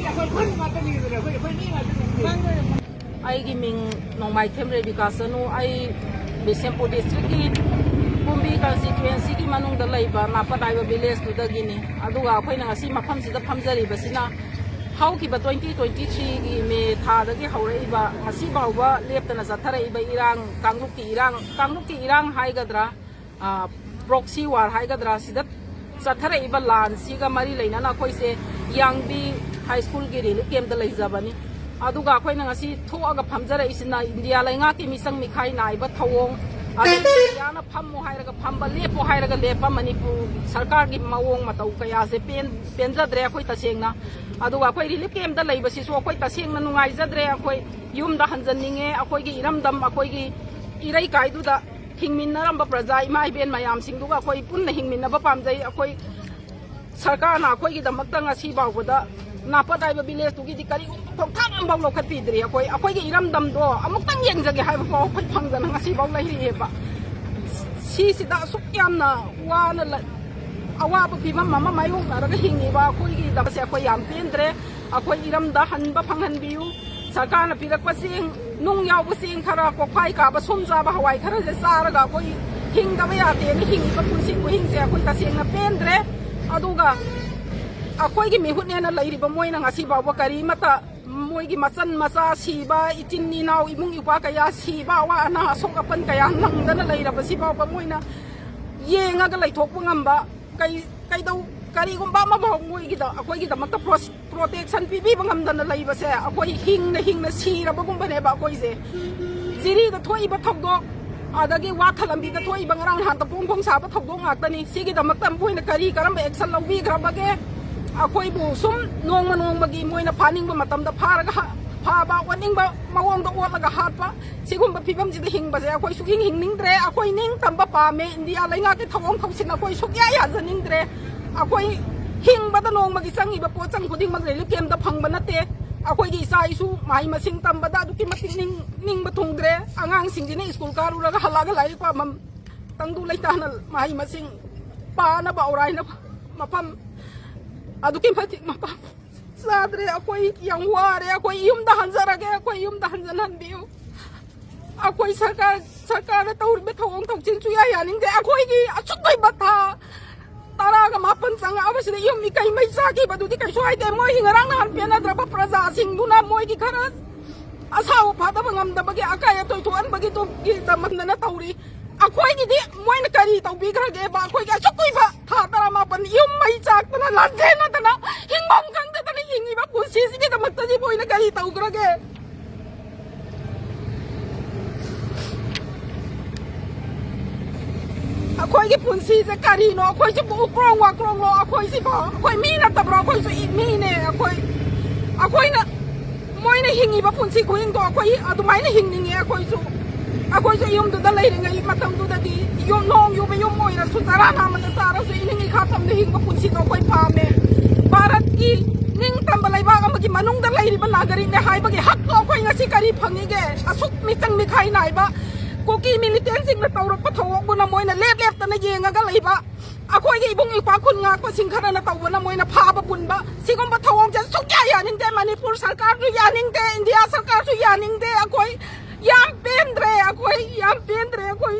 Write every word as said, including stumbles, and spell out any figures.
ꯑꯩꯈꯣꯏ ꯈꯨꯟ ꯉꯥꯛꯇꯅꯤ, ꯑꯩꯈꯣꯏ, ꯑꯩꯈꯣꯏ ꯃꯤ ꯉꯥꯛꯇꯅꯤ꯫ ꯑꯩꯒꯤ ꯃꯤꯡ ꯅꯣꯡꯃꯥꯏꯊꯦꯝ ꯔꯦꯕꯤꯀꯥ ꯆꯅꯨ꯫ ꯑꯩ ꯕꯤꯁꯦꯝꯄꯨꯔ ꯗꯤꯁꯇ꯭ꯔꯤꯛꯀꯤ ꯀꯨꯝꯕꯤ ꯀꯟꯁꯇꯤꯇ꯭ꯋꯦꯟꯁꯤꯒꯤ ꯃꯅꯨꯡꯗ ꯂꯩꯕ ꯅꯥꯄꯠ ꯍꯥꯏꯕ ꯚꯤꯂꯦꯖꯇꯨꯗꯒꯤꯅꯤ꯫ ꯑꯗꯨꯒ ꯑꯩꯈꯣꯏꯅ ꯉꯁꯤ ꯃꯐꯝꯁꯤꯗ ꯐꯝꯖꯔꯤꯕꯁꯤꯅ ꯍꯧꯈꯤꯕ ꯇ꯭ꯋꯦꯟꯇꯤ ꯇ꯭ꯋꯦꯟꯇꯤ ꯊ꯭ꯔꯤꯒꯤ ꯃꯦ ꯊꯥꯗꯒꯤ ꯍꯧꯔꯛꯏꯕ ꯉꯁꯤ ꯐꯥꯎꯕ ꯂꯦꯞꯇꯅ ꯆꯠꯊꯔꯛꯏꯕ ꯏꯔꯥꯡ, ꯀꯥꯡꯂꯨꯞꯀꯤ ꯏꯔꯥꯡ, ꯀꯥꯡꯂꯨꯞꯀꯤ ꯏꯔꯥꯡ ꯍꯥꯏꯒꯗ꯭ꯔꯥ, ꯄ꯭ꯔꯣꯛꯁꯤ ꯋꯥꯔ ꯍꯥꯏꯒꯗ꯭ꯔꯥ, ꯁꯤꯗ ꯆꯠꯊꯔꯛꯏꯕ ꯂꯥꯟꯁꯤꯒ ꯃꯔꯤ ꯂꯩꯅꯅ ꯑꯩꯈꯣꯏꯁꯦ ꯌꯥꯡꯕꯤ ꯍꯥꯏ ꯁ꯭ꯀꯨꯜꯒꯤ ꯔꯤꯂꯤꯐ ꯀꯦꯝꯞꯇ ꯂꯩꯖꯕꯅꯤ꯫ ꯑꯗꯨꯒ ꯑꯩꯈꯣꯏꯅ ꯉꯁꯤ ꯊꯣꯛꯑꯒ ꯐꯝꯖꯔꯛꯏꯁꯤꯅ ꯏꯟꯗꯤꯌꯥ ꯂꯩꯉꯥꯛꯀꯤ ꯃꯤꯆꯪ ꯃꯤꯈꯥꯏ ꯅꯥꯏꯕ ꯊꯧꯑꯣꯡ, ꯑꯗꯒꯤ ꯏꯟꯗꯤꯌꯥꯅ ꯐꯝꯃꯣ ꯍꯥꯏꯔꯒ ꯐꯝꯕ, ꯂꯦꯞꯄꯣ ꯍꯥꯏꯔꯒ ꯂꯦꯞꯄ, ꯃꯅꯤꯄꯨꯔ ꯁꯔꯀꯥꯔꯒꯤ ꯃꯑꯣꯡ ꯃꯇꯧ ꯀꯌꯥꯁꯦ ꯄꯦꯟ-, ꯄꯦꯟꯖꯗ꯭ꯔꯦ ꯑꯩꯈꯣꯏ ꯇꯁꯦꯡꯅ꯫ ꯑꯗꯨꯒ ꯑꯩꯈꯣꯏ ꯔꯤꯂꯤꯐ ꯀꯦꯝꯞꯇ ꯂꯩꯕꯁꯤꯁꯨ ꯑꯩꯈꯣꯏ ꯇꯁꯦꯡꯅ ꯅꯨꯡꯉꯥꯏꯖꯗ꯭ꯔꯦ꯫ ꯑꯩꯈꯣꯏ ꯌꯨꯝꯗ ꯍꯟꯖꯟꯅꯤꯡꯉꯦ꯫ ꯑꯩꯈꯣꯏꯒꯤ ꯏꯔꯝꯗꯝ, ꯑꯩꯈꯣꯏꯒꯤ ꯏꯔꯩꯀꯥꯏꯗꯨꯗ ꯍꯤꯡꯃꯤꯟꯅꯔꯝꯕ ꯄ꯭ꯔꯖꯥ ꯏꯃꯥ ꯏꯕꯦꯟ ꯃꯌꯥꯝꯁꯤꯡꯗꯨꯒ ꯑꯩꯈꯣꯏ ꯄꯨꯟꯅ ꯍꯤꯡꯃꯤꯟꯅꯕ ꯄꯥꯝꯖꯩ꯫ ꯑꯩꯈꯣꯏ ꯁꯔꯀꯥꯔꯅ ꯑꯩꯈꯣꯏꯒꯤꯗꯃꯛꯇ ꯉꯁꯤ ꯐꯥꯎꯕꯗ ꯅꯥꯄꯠ ꯍꯥꯏꯕ ꯚꯤꯂꯦꯖꯇꯨꯒꯤꯗꯤ ꯀꯔꯤꯒꯨꯝꯕ ꯈꯣꯡꯊꯥꯡ ꯑꯃꯐꯥꯎ ꯂꯧꯈꯠꯄꯤꯗ꯭ꯔꯤ꯫ ꯑꯩꯈꯣꯏ, ꯑꯩꯈꯣꯏꯒꯤ ꯏꯔꯝꯗꯝꯗꯣ ꯑꯃꯨꯛꯇꯪ ꯌꯦꯡꯖꯒꯦ ꯍꯥꯏꯕ ꯐꯥꯎ ꯑꯩꯈꯣꯏ ꯐꯪꯗꯅ ꯉꯁꯤ ꯐꯥꯎ ꯂꯩꯔꯤꯑꯦꯕ꯫ ꯁꯤꯁꯤꯗ ꯑꯁꯨꯛ ꯌꯥꯝꯅ ꯋꯥꯅ ꯂ-, ꯑꯋꯥꯕ ꯐꯤꯕꯝ ꯑꯃ ꯃꯥꯌꯣꯛꯅꯔꯒ ꯍꯤꯡꯉꯤꯕ ꯑꯩꯈꯣꯏꯒꯤꯗꯃꯛꯁꯦ ꯑꯩꯈꯣꯏ ꯌꯥꯝ ꯄꯦꯟꯗ꯭ꯔꯦ꯫ ꯑꯩꯈꯣꯏ ꯏꯔꯝꯗ ꯍꯟꯕ ꯐꯪꯍꯟꯕꯤꯌꯨ꯫ ꯁꯔꯀꯥꯔꯅ ꯄꯤꯔꯛꯄ ꯆꯦꯡ, ꯅꯨꯡ ꯌꯥꯎꯕ ꯆꯦꯡ ꯈꯔ, ꯀꯣꯛꯐꯥꯏ ꯀꯥꯕ ꯁꯨꯝ ꯆꯥꯕ ꯍꯋꯥꯏ ꯈꯔꯁꯦ ꯆꯥꯔꯒ ꯑꯩꯈꯣꯏ ꯍꯤꯡꯗꯕ ꯌꯥꯗꯦꯅ ꯍꯤꯡꯉꯤꯕ ꯄꯨꯟꯁꯤ ꯈꯨꯍꯤꯡꯁꯦ ꯑꯩꯈꯣꯏ ꯇꯁꯦꯡꯅ ꯄꯦꯟꯗ꯭ꯔꯦ꯫ ꯑꯗꯨꯒ ꯑꯩꯈꯣꯏꯒꯤ ꯃꯤꯍꯨꯠꯅꯦꯅ ꯂꯩꯔꯤꯕ ꯃꯣꯏꯅ ꯉꯁꯤ ꯐꯥꯎꯕ ꯀꯔꯤꯃꯠꯇ, ꯃꯣꯏꯒꯤ ꯃꯆꯟ ꯃꯆꯥ ꯁꯤꯕ, ꯏꯆꯤꯟ ꯏꯅꯥꯎ, ꯏꯃꯨꯡ ꯏꯄꯥ ꯀꯌꯥ ꯁꯤꯕ, ꯑꯋꯥ ꯑꯅꯥ ꯑꯁꯣꯛ ꯑꯄꯟ ꯀꯌꯥ ꯅꯪꯗꯅ ꯂꯩꯔꯕꯁꯤ ꯐꯥꯎꯕ ꯃꯣꯏꯅ ꯌꯦꯡꯉꯒ ꯂꯩꯊꯣꯛꯄ ꯉꯝꯕ, ꯀꯩ-, ꯀꯩꯗꯧ-, ꯀꯔꯤꯒꯨꯝꯕ ꯑꯃꯐꯥꯎ ꯃꯣꯏꯒꯤꯗ, ꯑꯩꯈꯣꯏꯒꯤꯗꯃꯛꯇ ꯄ꯭ꯔꯣ-, ꯄ꯭ꯔꯣꯇꯦꯛꯁꯟ ꯄꯤꯕꯤꯕ ꯉꯝꯗꯅ ꯂꯩꯕꯁꯦ ꯑꯩꯈꯣꯏ ꯍꯤꯡꯅ ꯍꯤꯡꯅ ꯁꯤꯔꯕꯒꯨꯝꯕꯅꯦꯕ꯫ ꯑꯩꯈꯣꯏꯁꯦ ꯖꯤꯔꯤꯗ ꯊꯣꯛꯏꯕ ꯊꯧꯗꯣꯛ, ꯑꯗꯒꯤ ꯋꯥꯊ ꯂꯝꯕꯤꯗ ꯊꯣꯛꯏꯕ ꯉꯔꯥꯡ ꯅꯍꯥꯟꯇ ꯐꯣꯡ ꯐꯣꯡ ꯁꯥꯕ ꯊꯧꯗꯣꯛ ꯉꯥꯛꯇꯅꯤ꯫ ꯁꯤꯒꯤꯗꯃꯛꯇ ꯃꯈꯣꯏꯅ ꯀꯔꯤ ꯀꯔꯝꯕ ꯑꯦꯛꯁꯟ ꯂꯧꯕꯤꯈ꯭ꯔꯕꯒꯦ? ꯑꯩꯈꯣꯏꯕꯨ ꯁꯨꯝ ꯅꯣꯡꯃ ꯅꯣꯡꯃꯒꯤ ꯃꯣꯏꯅ ꯐꯥꯅꯤꯡꯕ ꯃꯇꯝꯗ ꯐꯥꯔꯒ ꯍꯥ-, ꯐꯥꯕ, ꯑꯣꯠꯅꯤꯡꯕ ꯃꯑꯣꯡꯗ ꯑꯣꯠꯂꯒ ꯍꯥꯠꯄ, ꯁꯤꯒꯨꯝꯕ ꯐꯤꯕꯝꯁꯤꯗ ꯍꯤꯡꯕꯁꯦ ꯑꯩꯈꯣꯏ ꯁꯨꯛꯍꯤꯡ ꯍꯤꯡꯅꯤꯡꯗ꯭ꯔꯦ꯫ ꯑꯩꯈꯣꯏ ꯅꯤꯡꯇꯝꯕ ꯄꯥꯝꯃꯦ꯫ ꯏꯟꯗꯤꯌꯥ ꯂꯩꯉꯥꯛꯀꯤ ꯊꯧꯑꯣꯡ ꯊꯧꯁꯤꯜ ꯑꯩꯈꯣꯏ ꯁꯨꯛꯌꯥ ꯌꯥꯖꯅꯤꯡꯗ꯭ꯔꯦ꯫ ꯑꯩꯈꯣꯏ ꯍꯤꯡꯕꯗ ꯅꯣꯡꯃꯒꯤ ꯆꯪꯉꯤꯕ ꯄꯣꯠꯆꯪ ꯈꯨꯗꯤꯡꯃꯛ ꯔꯤꯂꯤꯐ ꯀꯦꯝꯞꯇ ꯐꯪꯕ ꯅꯠꯇꯦ꯫ ꯑꯩꯈꯣꯏꯒꯤ ꯏꯆꯥ ꯏꯁꯨ ꯃꯍꯩ ꯃꯁꯤꯡ ꯇꯝꯕꯗ ꯑꯗꯨꯛꯀꯤ ꯃꯇꯤꯛ ꯅꯤꯡ-, ꯅꯤꯡꯕ ꯊꯨꯡꯗ꯭ꯔꯦ꯫ ꯑꯉꯥꯡꯁꯤꯡꯁꯤꯅ ꯁ꯭ꯀꯨꯜ ꯀꯥꯔꯨꯔꯒ ꯍꯜꯂꯛꯑꯒ ꯂꯥꯏꯔꯤꯛ ꯄꯥꯐꯝ ꯇꯪꯗꯨ ꯂꯩꯇꯥꯅ ꯃꯍꯩ ꯃꯁꯤꯡ ꯄꯥꯅꯕ ꯑꯧꯔꯥꯏꯅꯕ ꯃꯐꯝ ꯑꯗꯨꯛꯀꯤ ꯃꯇꯤꯛ ꯃꯄꯥ ꯆꯥꯗ꯭ꯔꯦ, ꯑꯩꯈꯣꯏ ꯌꯥꯝ ꯋꯥꯔꯦ, ꯑꯩꯈꯣꯏ ꯌꯨꯝꯗ ꯍꯟꯖꯔꯒꯦ, ꯑꯩꯈꯣꯏ ꯌꯨꯝꯗ ꯍꯟꯖꯟꯍꯟꯕꯤꯌꯨ꯫ ꯑꯩꯈꯣꯏ ꯁꯔꯀꯥꯔ, ꯁꯔꯀꯥꯔꯅ ꯇꯧꯔꯤꯕ ꯊꯧꯑꯣꯡ ꯊꯧꯁꯤꯜ ꯁꯨꯌꯥ ꯌꯥꯅꯤꯡꯗꯦ꯫ ꯑꯩꯈꯣꯏꯒꯤ ꯑꯆꯨꯞꯄ ꯊꯥ ꯇꯔꯥꯒ ꯃꯥꯄꯟ ꯆꯪꯉꯛꯑꯕꯁꯤꯗ ꯌꯨꯝ ꯏꯀꯩ ꯃꯩ ꯆꯥꯈꯤꯕꯗꯨꯗꯤ ꯀꯩꯁꯨ ꯍꯥꯏꯗꯦ꯫ ꯃꯣꯏꯒꯤ ꯉꯔꯥꯡ ꯅꯍꯥꯟ ꯄꯦꯟꯅꯗ꯭ꯔꯕ ꯄ꯭ꯔꯖꯥꯁꯤꯡꯗꯨꯅ ꯃꯣꯏꯒꯤ ꯈꯔ ꯑꯁꯥꯎꯕ ꯐꯥꯗꯕ ꯉꯝꯗꯕꯒꯤ ꯑꯀꯥꯏ ꯑꯇꯣꯏ ꯊꯣꯛꯍꯟꯕꯒꯤꯗꯨꯒꯤꯗꯃꯛꯇꯅ ꯇꯧꯔꯤ꯫ ꯑꯩꯈꯣꯏꯒꯤꯗꯤ ꯃꯣꯏꯅ ꯀꯔꯤ ꯇꯧꯕꯤꯈ꯭ꯔꯒꯦꯕ? ꯑꯩꯈꯣꯏꯒꯤ ꯑꯁꯨꯛ ꯀꯨꯏꯕ ꯊꯥ ꯇꯔꯥꯃꯥꯄꯟ ꯌꯨꯝ ꯃꯩ ꯆꯥꯛꯇꯅ ꯂꯥꯟꯖꯦꯟꯅꯗꯅ ꯍꯤꯡꯐꯝ ꯈꯪꯗꯗꯅ ꯍꯤꯡꯉꯤꯕ ꯄꯨꯟꯁꯤꯁꯤꯒꯤꯗꯃꯛꯇꯗꯤ ꯃꯣꯏꯅ ꯀꯔꯤ ꯇꯧꯈ꯭ꯔꯒꯦ? ꯑꯩꯈꯣꯏꯒꯤ ꯄꯨꯟꯁꯤꯁꯦ ꯀꯔꯤꯅꯣ? ꯑꯩꯈꯣꯏꯁꯤꯕꯨ ꯎꯀ꯭ꯔꯣꯡ ꯋꯥꯀ꯭ꯔꯣꯡꯂꯣ? ꯑꯩꯈꯣꯏꯁꯤꯕꯣ, ꯑꯩꯈꯣꯏ ꯃꯤ ꯅꯠꯇꯕ꯭ꯔꯣ? ꯑꯩꯈꯣꯏꯁꯨ ꯏ-, ꯃꯤꯅꯦ꯫ ꯑꯩꯈꯣꯏ, ꯑꯩꯈꯣꯏꯅ, ꯃꯣꯏꯅ ꯍꯤꯡꯉꯤꯕ ꯄꯨꯟꯁꯤ ꯈꯨꯍꯤꯡꯗꯣ ꯑꯩꯈꯣꯏ ꯑꯗꯨꯃꯥꯏꯅ ꯍꯤꯡꯅꯤꯡꯉꯦ꯫ ꯑꯩꯈꯣꯏꯁꯨ, ꯑꯩꯈꯣꯏꯁꯨ ꯌꯨꯝꯗꯨꯗ ꯂꯩꯔꯤꯉꯩ ꯃꯇꯝꯗꯨꯗꯗꯤ ꯌꯨꯝ, ꯅꯣꯡ ꯌꯨꯕ ꯌꯨꯝ ꯑꯣꯏꯔꯁꯨ, ꯆꯔꯥ ꯅꯥꯝꯃꯗ ꯆꯥꯔꯁꯨ, ꯏꯅꯤꯡ ꯏꯈꯥ ꯇꯝꯅ ꯍꯤꯡꯕ ꯄꯨꯟꯁꯤꯗꯣ ꯑꯩꯈꯣꯏ ꯄꯥꯝꯃꯦ꯫ ꯚꯥꯔꯠꯀꯤ ꯅꯤꯡꯇꯝꯕ ꯂꯩꯕꯥꯛ ꯑꯃꯒꯤ ꯃꯅꯨꯡꯗ ꯂꯩꯔꯤꯕ ꯅꯥꯒꯔꯤꯛꯅꯦ ꯍꯥꯏꯕꯒꯤ ꯍꯛꯇꯣ ꯑꯩꯈꯣꯏ ꯉꯁꯤ ꯀꯔꯤ ꯐꯪꯉꯤꯒꯦ? ꯑꯁꯨꯛ ꯃꯤꯆꯪ ꯃꯤꯈꯥꯏ ꯅꯥꯏꯕ ꯀꯨꯀꯤ ꯃꯤꯂꯤꯇꯦꯟꯁꯤꯡꯅ ꯇꯧꯔꯛꯄ ꯊꯧꯑꯣꯡꯗꯨꯅ ꯃꯣꯏꯅ ꯂꯦꯞ ꯂꯦꯞꯇꯅ ꯌꯦꯡꯉꯒ ꯂꯩꯕ, ꯑꯩꯈꯣꯏꯒꯤ ꯏꯕꯨꯡ ꯏꯄ꯭ꯋꯥ ꯈꯨꯟ ꯉꯥꯛꯄꯁꯤꯡ ꯈꯔꯅ ꯇꯧꯕꯅ ꯃꯣꯏꯅ ꯐꯥꯕ ꯄꯨꯟꯕ, ꯁꯤꯒꯨꯝꯕ ꯊꯧꯑꯣꯡꯁꯦ ꯁꯨꯛꯌꯥ ꯌꯥꯅꯤꯡꯗꯦ꯫ ꯃꯅꯤꯄꯨꯔ ꯁꯔꯀꯥꯔꯁꯨ ꯌꯥꯅꯤꯡꯗꯦ, ꯏꯟꯗꯤꯌꯥ ꯁꯔꯀꯥꯔꯁꯨ ꯌꯥꯅꯤꯡꯗꯦ꯫ ꯑꯩꯈꯣꯏ ꯌꯥꯝ ꯄꯦꯟꯗ꯭ꯔꯦ, ꯑꯩꯈꯣꯏ ꯌꯥꯝ ꯄꯦꯟꯗ꯭ꯔꯦ꯫ ꯑꯩꯈꯣꯏ